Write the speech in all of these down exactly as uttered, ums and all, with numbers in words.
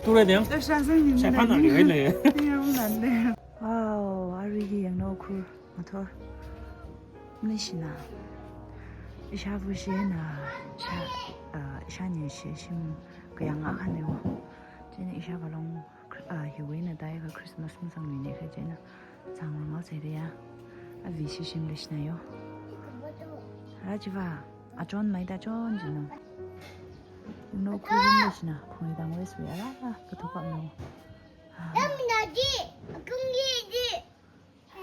Turei deng. Shaiphana lihaile. Wow, arui hi yanglu Ukhrul ngathor. Nishina. Ishāvāshi na, isha, ah, ishānishi shim kayāng akhana wo. Chieina ishāvā long, ah, hiwui eina dai kha Christmas masangmine kha chieina. Zanglo ngao saida ya. Avishi shim leishina yo. Rajiva, achon maida chon jino. Yanglu Ukhrul leishina, phungtang west wui ara, kathok pamlo.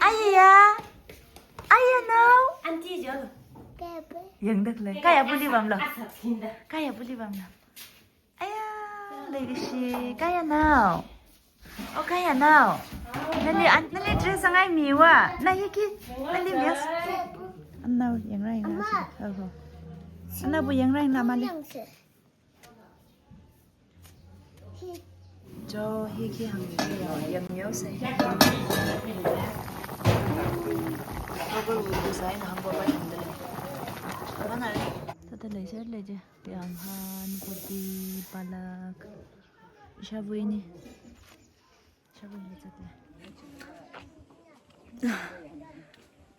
Ayaya. Ayaya nao. Auntie jo. Yangdakle. Kaya buli bamlo. Kaya buli bamlo. Aya, leikashi, kaya nao. O kaya nao. Nali an, nali dress ngai miwa. Na hiki, nali mias. Anao, yangra, yangra. Oho. Anaobu yangra, na mali. Jo, hiki hang, yang yo se. Bubble wui design hang bubble hang dele. Mana? Tata leishe leje. Kayānghan, kopi, palak. Ishāvāwui ni. Ishāvāwui ni zat le.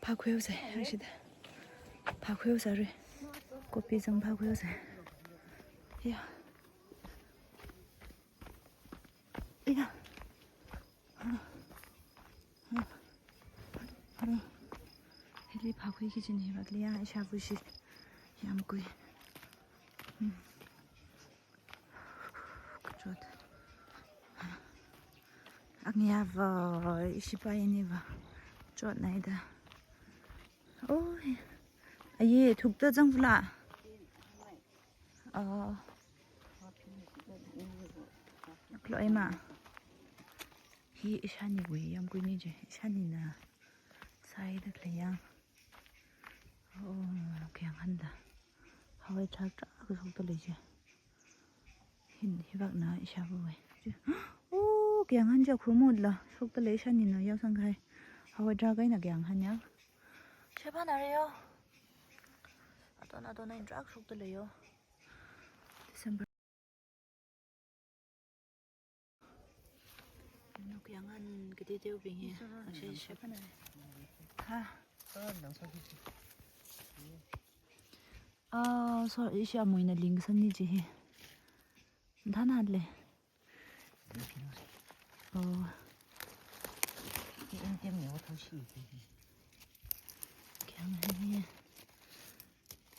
Phākhuiu se, ashida. Phākhuiu se re. Kopi zang phākhuiu se. Ya. Ya. Hili phākhui kichin hi vat liya, ishāvāshi yamkui. Hmm. Kachot. Angyava, ishipa iniva. Chotnaida. Oh, aye, thukta zangvula. Ah. Aklo ema. Hi ishāniwui yamkuini je, ishānina sāida khalei yang. Oh, kayānghan da. Hawai thak thak shokta lei je. Hin, hivakna ishāvāwui. Oh, kayānghan ja khurmut la. Shokta lei ishānina yaosang khai. Hawai thak eina kayānghan ya. Shaiphana re yo. Aton, aton eina thak shokta lei yo. December. Nao kayānghan kateoteobing hi. Ashi, ashi. Ha. Ah, so, ishi amoina ling sani je hi. Thana le. Oh. Kayānghan hi.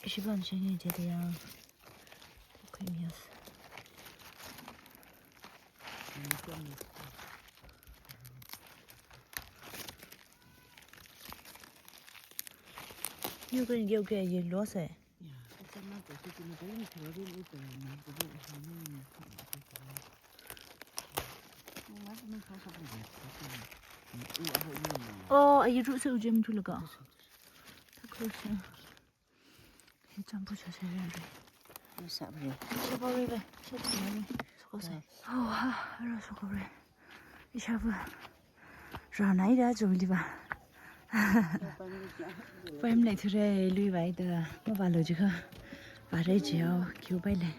Ishiban shini je de ya. Takui mias. Yu kani keu keu ye lo se. Oh, ayi ru se ujem tu laga. Takui se. Hi champu sha sha ya. Ni sa bri. Sha bri le. Sha bri le. Soko se. Oh, ha, ara soko bri. Ishāvā. Rānai da jumli ba. Paim lei thure lui bai da. Mavālu jikha. Vāre jiao, kiu bai le.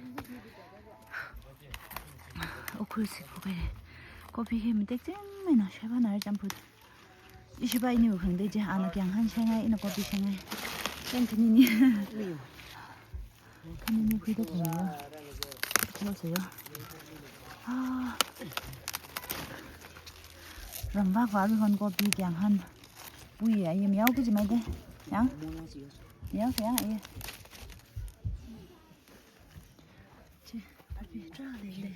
Ukhrul si ko bai le. Kopi hi matek jim mai na shaiphana re champu. Ishiba ini ukhang de je, ana kayānghan shengai, ina kopi shengai. Yang kanini. Kanini khuida khuida. Khuida khuida. Ah. Ramvak vak hon kopi kayānghan. Pui ya, yam yao kaji mai de. Yang? Yao, yang, iya. Che, api tra le le.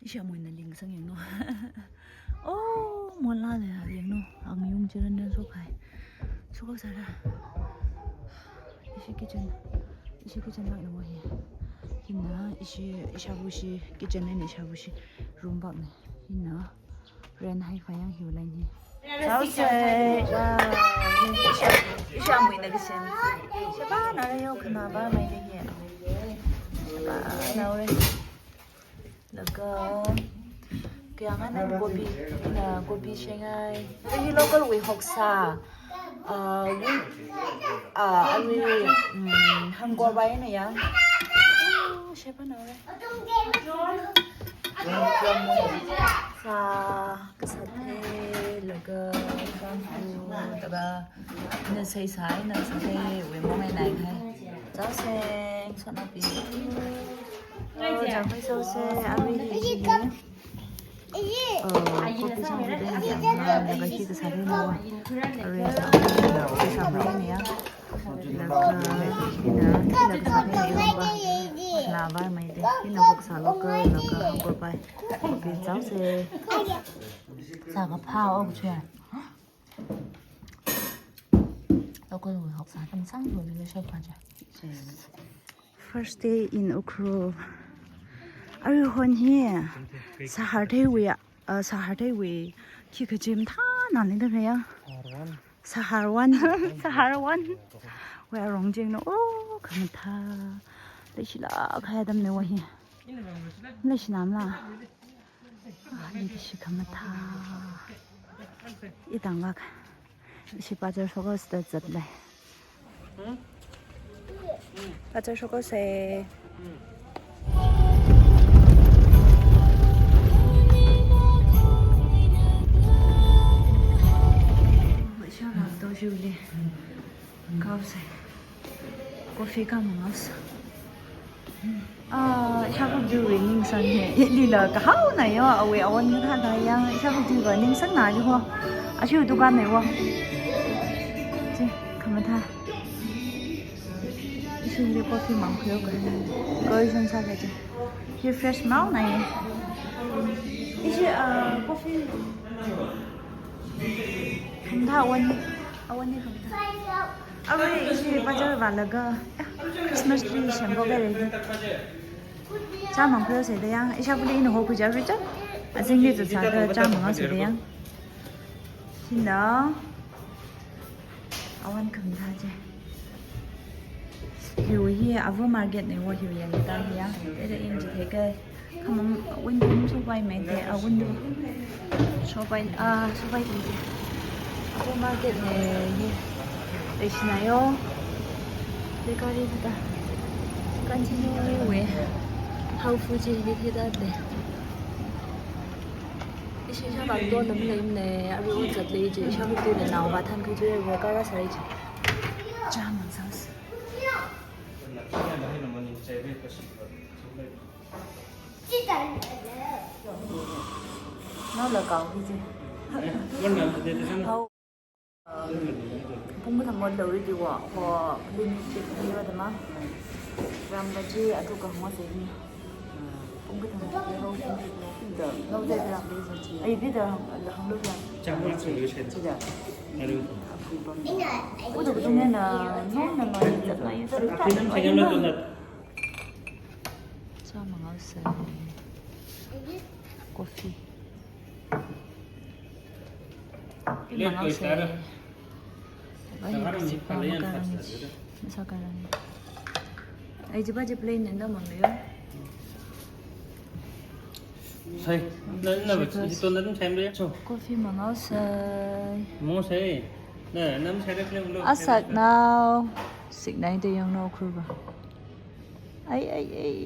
Ishi amoina ling sang yangno. Oh, mola le yangno. Ang yung chiran dan so kai. So ka sara. Ishi kitchen. Ishi kitchen lak na mo hi. Hina ishi, ishāvāshi kitchen le ishāvāshi room bak ne. Hina. Ren hai phayang hiu lai ni. Chao se. Wow. Ishi, ishi amoina kitchen. Shaba na yo khana ba mai de ye. Shaba na re. Laga, kayānghan kopi, na kopi shengai. Hi local wui hoksa. Ah, wui, ah, wui, mm, hangkor bai na ya. Sā kasā theilaga, kanpu, laga, ina seisai, ina sātheiwui mong eina hai. Chāosei, sotnaobing. Oh, chāngkhui sāosei, arui hi. Oh, kopi sāngkhui theiya, laga hi kasā thei no. Arui sā, kasā thei ni ya. Laga, hina, hina kasā thei ni ya. Lava mai de, hina hoksā local, laga hangko pai. Kopi chāosei. Sā kaphā o chu ya. Local wui hoksā tam sang lo le shop kaja. First day in Ukhrul. Arui hon hi sahar theiwui, uh, sahar theiwui khi kaji mathāna lingda kaya. Sahar one. Sahar one. Wui arong jeng no, oh, khamathā. Leishi lākahai atam ne wa hi. Leishi nam la. Ah, leishi khamathā. Itang lak. Ishi bazar shokhaosa da zat lei. Bazar shokhaosei. Sha ram to shu le. Kaosei. Coffee ka mangaosa. Ah, Isha Phakdeewui ningsang hi. Lila kahaona yo, awui awon kathāda yang, Isha Phakdeewui ningsangna ji ho. Ashi dukan nei wo. Chi, khamathā. Ishi hili coffee mang khuiyo ka. Koi san sa ka chi. Hi fresh maona ye. Ishi, ah, coffee. Khamathā awon, awon ni khamathā. Arui ishi bazar vālaga, eh, Christmas tree semthok haira. Chā mang khuiyo sāda yang, Isha puli ina hokhui ja ri cha. Azingli zatsāda chā mangaosa da yang. Hina, awon khamathā chi. Hiwui hi Avo Market nei wo, hiwui yang ta hi yang. Eda in chi thei kai. Khamang window shopai mai de, a window shopai, a shopai de. Avo Market nei hi. Leishina yo. Bakery ta. Continue we. Hao fu ji ni thei da de. Ishi Isha bang to nam lei ne, arui ot zat lei ji, Isha hu tu ne nao ba than khui ji, wo kara sai ji. Chā mang sāos. Nao la kau hi ji. Hao. Pung kathā ngot lo ri di wa, wa limit di wa da ma. Ram kaji atu ka hong se ni. Pung kathā ngot lo ri di wa. Da, nao da da. Ai, bi da hang, hang lo ya. Chang ma chang lo shen. Chi da. Aru. Uda kudung na, no na ma, na ma. Pinam chang lo tu na. Chā mangaosa. Coffee. Pi mangaosa. Ai, kasi pa makarang ni. Sa karang ni. Ai, jiba ji plain enda mang yo. Sai, na, na, ito na dum sai mle. Coffee mangaosa. Mangaosa. Na, nam sai da plain lo. Asak nao. Sik nai de yang no khuba. Ai, ai, ai.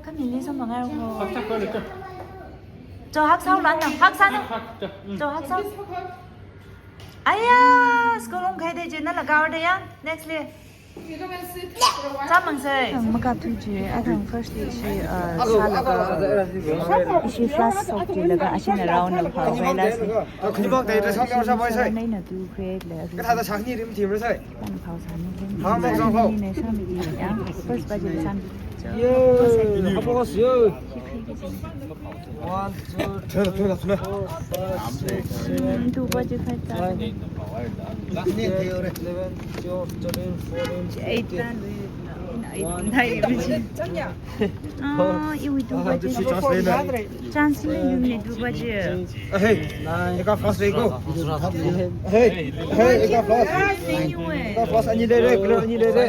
Kami ni sa mangai ho. Hak tak ko le to. Jo hak sao lan na, hak sa na. Hak, hak, to. Mm. Jo hak sao. Aya, school ong khai de je na laga de ya. Next le. Chā mang sai. Thang maka tui je, a thang first day ishi, uh, sālaga, ishi flask sok jilaga, ashin around na phao khai la sai. Khani bak dai, dai, sam, sam, sam, sai. Nai na tu create le. Ka tha da sang ni rim thim re sai. Kan phao sa ni rim. Ha, bak sang phao. Ni ne sam ni ya. First ba je sam. Yo, ha, bak yo. One, two, three, four, five, six, seven, eight, nine, ten, eleven, twelve, thirteen, fourteen, fifteen. Eight, nine, nine, nine. Ah, iwui two baje. Chance ni yum ni two baje. Hey, eka flask lei ko. Hey, hey, eka flask. Eka flask ani lei re, ani lei re.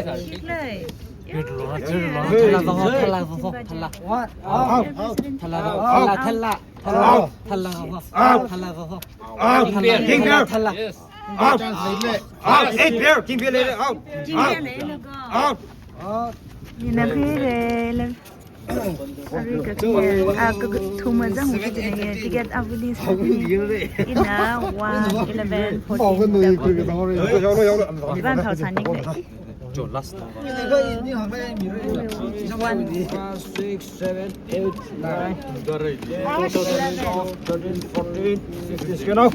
Thila. Thila, thila, thila. What? Out, out. Thila, thila, thila. Thila, thila, thila. Out. Thila, thila. Out. Thila, thila. Yes. Out. Out. Eight pair. King pair le. Out. Out. Out. Out. Ina phi le le. Ari ka kya? A ka thuma zang hu kajina ye. Ticket avali sa. Ina one, eleven, fourteen. Ivan thao sa ni. Jo last. One. Five, six, seven, eight, nine.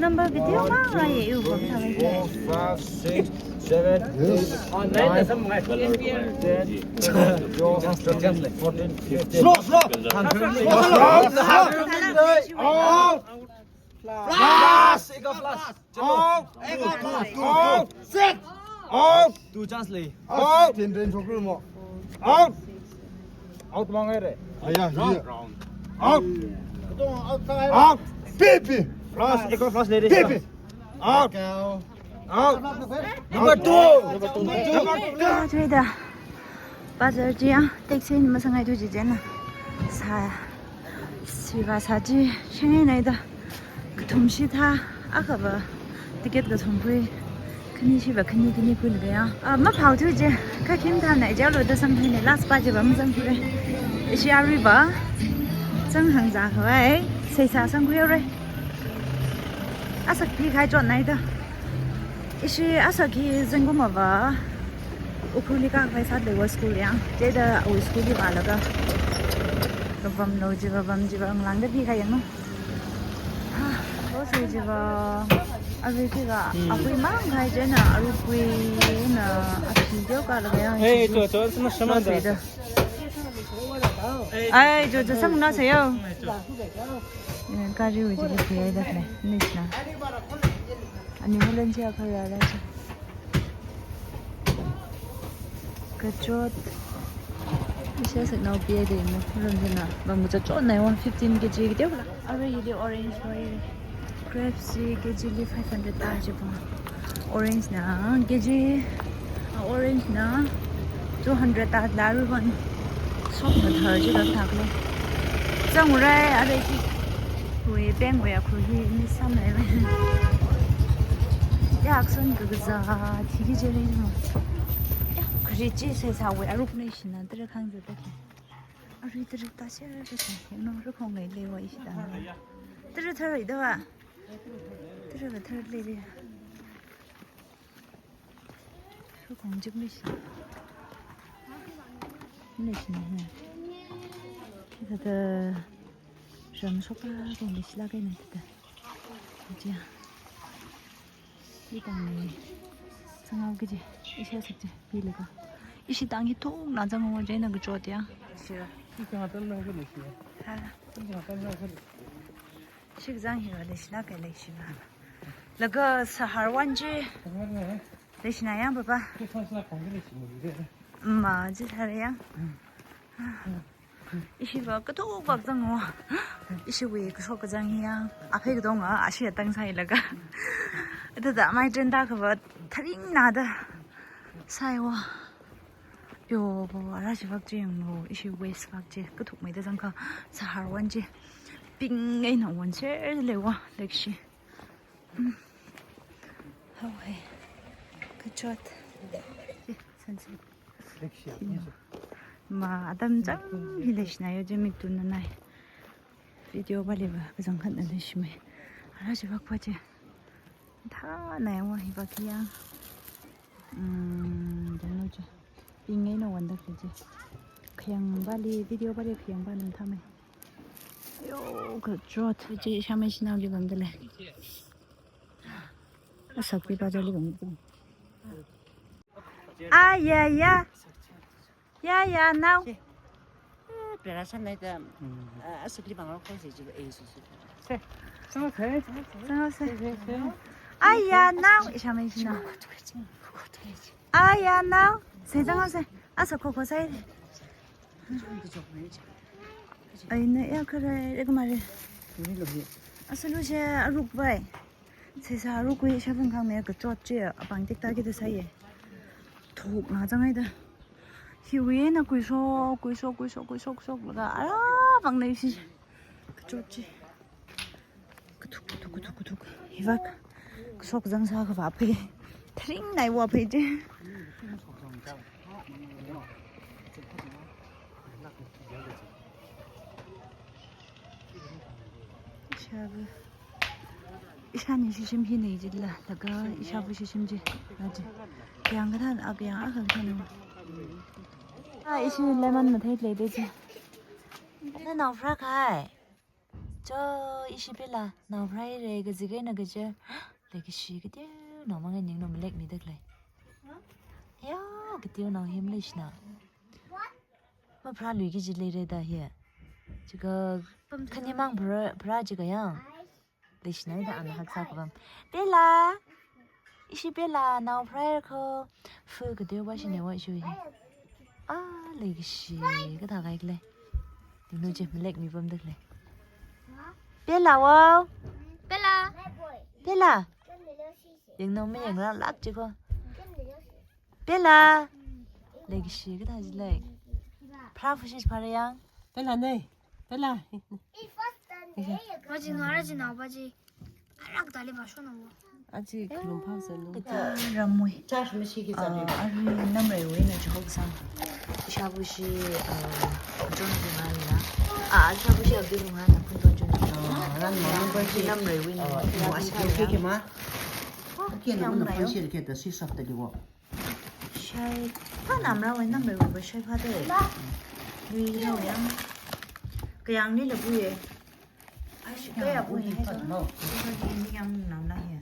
Number video ma ngai ye u bam tha. Four, five, six, seven, eight, nine, ten, eleven, twelve, thirteen, fourteen, fifteen. Slow, slow. Out. Plus. Eka plus. Out. Out. Set. Out. Two chance lei. Out. Ten ten chokru mo. Out. Out mang re. Aya, round, round. Out. Out. P P. Plus, eka plus lei. P P. Out. Out. Number two. Number two. Number two. Bazar chi ya, taxi ni masangai tu jijena. Sa, siva sa chi, shengai nai da. Kathum shi tha, akha va, ticket kathum pui. Khani shi va, khani, khani pui laga ya. Ah, maphao tu je, kakhim tha nai jalo da sangphui ne, last pa je va masangai phui re. Ishi ari va, sang hang za khavai, seisa sangphui re. Asak pi khai chot nai da. Ishi asak hi Zengkum ava Ukhrul li kakapai sāda leiva school yang. Chida awui school li vālaga. Kavam lo jiva, vam jiva, ngalāngda pi khai yang no. Ha, lo sui jiva. Arui jiva, apui mang khai china, arui pui na, api deo kalaga yang. Hey, to, to, to, na shaman da. Ai, jo, jo, samna sayo. Eh, kari uji ke phi ai da ne, nisna. Ani hulen chi akhara la chi. Kachot. Isha saknao pi ai de mo, hulen jina. Bam kachot nai one fifteen K G kite bula. Arui hili orange hoi. Grapes chi K G li five hundred ta chi bula. Orange na K G, ah, orange na two hundred ta la ru ban. Sok na thar chi la thak le. Zang urai, are chi. Hui, peng hui, akhu hi, ni sam lai rai. Ya, akson ka gaza, thi thi je le mo. Ya, kari chi se sa hui, aruk ne shina, tara khang za ta ki. Ari tara ta se ra ta ki. No, ru khong lai le wa ishi ta. Tara thar rai da wa. Tara ka thar le le. Ru khong jik mi shi. Ni shi na. Kita ta ram sok ka, ka ni shi la ka ni kita. Jia. Itang ni. Sangau kiji. Isha sak ji. Bilaga. Ishi tang hi thuk na zang wa jai na kachot ya. Shi. Itang atan na ka ni shi. Ha. Itang atan na ka ni. Shikzang hi va leishina kai leishiva. Laga sahar wan chi. Leishina yang papa. Ma chi thar yang. Ishiva kathuk vak zang wa. Ishiwui kashok kazang yang. Aphei kadong a, ashi atang sai laga. Tada mai tren da kava tharing na da. Sai wa. Yo, ara chi vak chi yang lo, ishi waste vak chi, kathuk mai da zang kha, sahar wan chi, ping ai na wan ser le wa, like shi. Mm. Hao hai, kachot. Ye, san san. Ma, atam chang hi leishina yo je mi tun na nai. Video ba le ba, kazang khan na leishi mai. Ara chi vak pa chi. Tha nai wa hi vak ya. Mm, don't know chi. Ping ai na wan da kri chi. Khayang ba li, video ba li khayang ba nang tha mai. Yo, kachot. Chi shamai shinao li bam da le. Asak pi ba jo li bam da. Ah, ya, ya. Ya, ya, nao. Pera san nai ta, ah, asuk li bang rok kong se ji, eh, su su. Zang se. Zang se. Ai ya, nao. Isha mai shina. Ai ya, nao. Se zang se. Asa koko sai. Ai, na ya kare, ek mare. Asa lu se, aruk bai. Seisa aruk kui, shavung khang me kachot chi, apang tik ta ki ta sai ye. Thuk na zang ai da. Hiwui na kuisok, kuisok, kuisok, kuisok, kuisok laga, ara, pang na isi. Kachot chi. Kathuk, kathuk, kathuk, kathuk. Hi vak. Shokzang sākhavā phei. Tharingnai vā phei chi. Ishāva, ishāni shishim hi nei jila, laga ishāva shishim chi, na chi. Kayāng kathā, a kayāng akha kathā na. A ishi lemon mathei lei de chi. Nanao pharākahai. Cho, ishi Bella, nao pharāhaira kaji kahaina kaje. Leikashi kateonao mangai ningna malekmida khalei. Ya, kateonao hi maleishina. Mapharāluiki kaji leira da hi. Chikha khanimang pharā, pharā chikha yang. Leishina da ana haksā kapam. Bella! Ishi Bella, nao pharāhaira kho. Fu kateovā shina vā ishi hi. A, leikashi kathā kahai khalei. Ningna chi malekmi pamda khalei. Bella vā! Bella! Bella! Yangnao mayangrālāk chi kho. Bella! Leikashi kathā chi lei. Pharā fushi pharā yang. Bella nei. Bella. Baji nara ji nao baji. Arak dali ba shono. Aji khalum phang sanu. Ramui. Charge machine ki. Ah, sabi. Arui namreiwuina chihok sang. Ishāva shi, ah, John Dungan na. Ah, ishāva shi Abdul Dungan na Khunthon John. Ah, ran mo number shi. Namreiwuina. Ah, mo ashi ke ke ma. Ke na mo phone shi ke ta si sap ta di wo. Shai, phānam rāwui namreiwui shai phāda. Ma. Lui rāwui yang. Kayāngli labu ye. Ai, shi kayā bu ni hai to. Shi kayā ni yang nam la ye.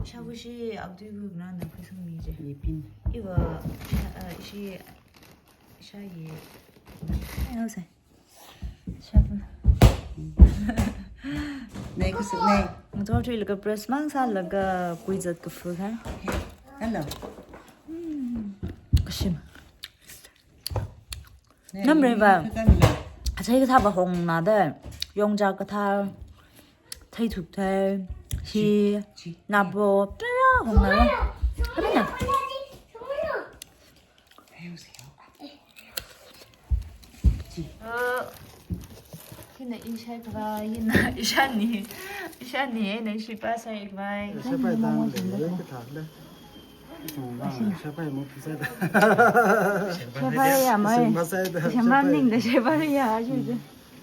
Ishāva shi Abdul gu na na khuisang mi je. Ni pin. Iva, ah, shi, shi ye. Ai, hao sai. Shapun. Nei, kusuk nei. Ngathor thuilaga press mang sālaga kuizat kafu kha. Hello. Hmm. Kashim. Nei, namreiva. Nei, kutam le. Achai kathā va hongna da. Yongcha kathā. Theithup thei. Hi. Chi. Chi. Nabo. Tara hongna da. Kami na. Uh, hina ishai khavai, hina ishāni, ishāni eina shipa sai khavai. Shapai tang le, le, ke thang le. Shapai mo pisa da. Shapai ya mai. Shapai da. Shapai ning da shapai ya, ashi.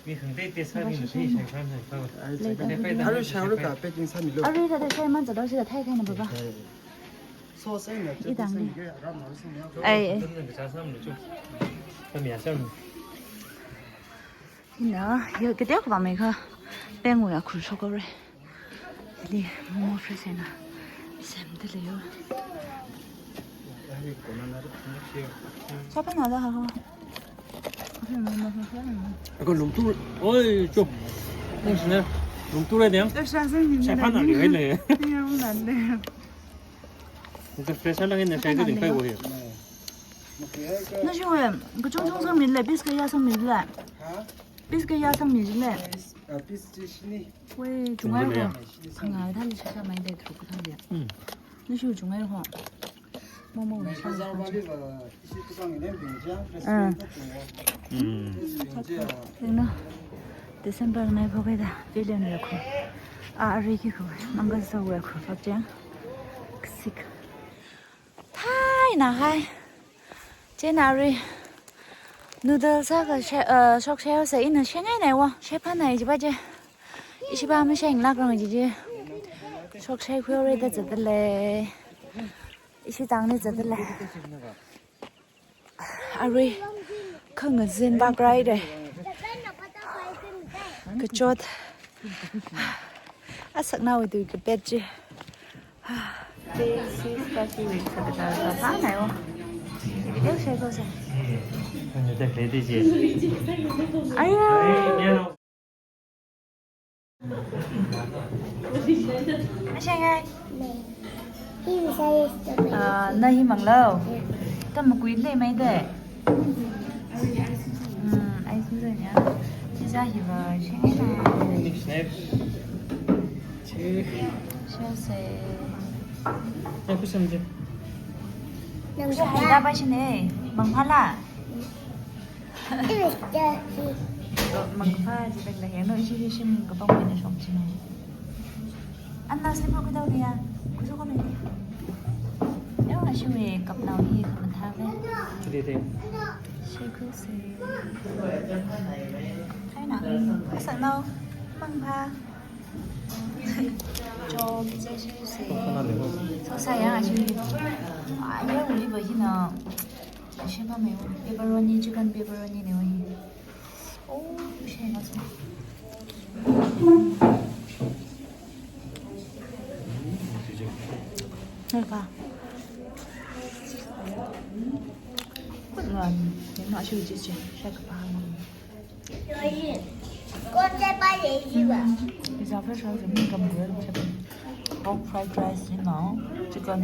Mi hangdei te sāmi na sai shai khan sai khan. Ai, chakhan. Arui shang ru ka packing sāmilu. Arui da da shai man za da shi da thai khai na baba. Ai. So sai na. I dang ni. Ai, ai. Sāmi ya sāmi. Hina, yo ke tek ba me kha. Pengwui akhur shokore. Li, momo fresh eina semda leiyo. Chapana da ha ho. Ako lungtu, oi, chop. Nang sini lungtu le diam. Chapana le le. Yang nan le. Nda fresh lang ina shai tu ding kai wo he. Nashi we, kachungchung sangmi le, piece kayā sangmi le. Piece kayā sangmi le. Ah, piece chi shini. Wei, chungai ho. Khangai thāli shasha mai de thruk thāli. Hmm. Nashi chungai ho. Momo. Mai sa bazaar wali va, isi tukang inem bing jang, ah, restaurant ta chungwa. Hmm. Lengna. December nai phokai da, billion ya ko. A, ari ki ko, mangga so ya ko, fak jang. Ksik. Thai na hai. Chieina arui noodles sākha shai, uh, shokshai haosa, ina shaingainai wo, shaiphānai jiva je. Ishiva mashai ngalākrang jiji. Shokshai khuihaora da zatda lei. Ishi tangli zatda lei. Arui khangazin bak rai re. Kachot. Asaknao tui kapet chi. Basic kaki wik kata kata pa nai wo. Video share ko se. Ayo. Ashangai. Ah, na hi manglo. Tam makui le mai de. Hmm, ai sum zai nya. Chiza hi va, shing na. Share se. Ai, kusam je. Kusam hai da ba shine. Mangphala. Mangpha ji tak la ya, no, ishi shim kapang mai na shok china. Anna slipper khuida leiya. Khuishoka mei. Yo, ashiwui kapnao hi khamatha ve. Today, today. Shekhu se. Kaina. Kasānao. Mangpha. Cho, kise shi se. So saya ashiwui. Ah, ya uli ba hina. Ashipa mei. Pepperoni, chicken pepperoni ne wa hi. Oh, share na so. Naka. Good one. Yang nak show je je. Share ke paham. Is our first round of income good. Pork fried rice, you know, chicken.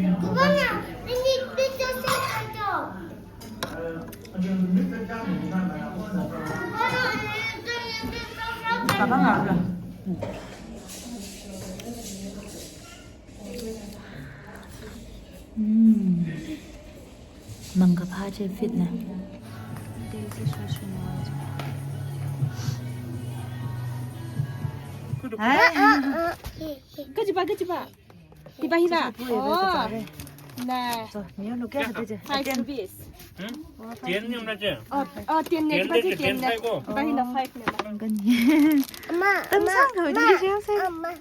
Sabang apa? Hmm. Mangkapha je fit na. Hai. Kajipa, kajipa. Tipa hina. Oh. Nah. So, ni anu kya kata je? Five rupees. Hmm? Ten ni mana je? Oh, oh, ten ni, ten tipa je, ten ni. Tipa hina five ni. Kan ni. Ama, ama, ama, ama.